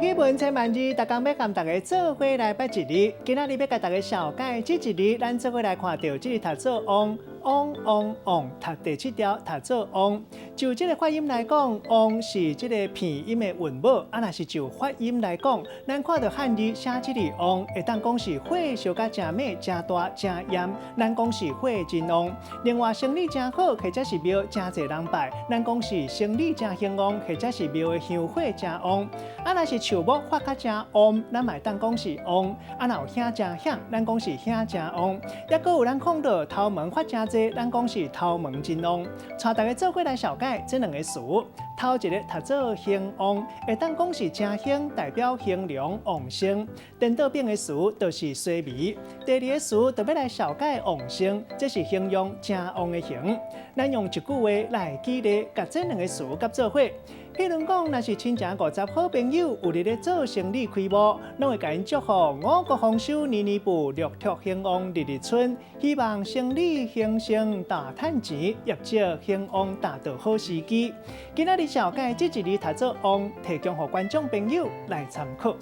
語文千萬字，逐工欲共大家做伙來捌一字。今仔日欲共大家紹介這一字，咱做伙來看著這个讀做旺，旺旺旺，讀第七調讀做旺。就這个發音來講，旺是這个片音的韻母。啊，若是就發音來講，咱看著漢字寫這个旺，會當講是火燒甲誠猛、誠大、誠炎，咱講是火真旺。另外，生理誠好，或者是廟誠濟人拜，咱講是生理誠興旺，或者是廟的香火誠旺。啊，若是樹木發甲誠旺，咱嘛會當講是旺。啊，若有兄誠險，咱講是兄誠旺。抑閣有咱看著頭毛發誠濟，咱講是頭毛真旺。帶大家做伙來紹介這兩个詞。頭一个讀做興旺，會當講是誠興，代表興隆旺盛。顛倒反的詞就是衰微。第二个詞就欲來紹介旺盛，這是形容誠旺的形。咱用一句話來舉例，共這兩个詞佮做伙。譬如講，若是親情五十好朋友有佇咧做生理開幕，攏會共𪜶祝福五穀豐收，年年富，六畜興旺，日日春。希望生理興盛大趁錢，業績興旺達到好時機。今仔日紹介這一字讀做旺，提供予觀眾朋友來參考。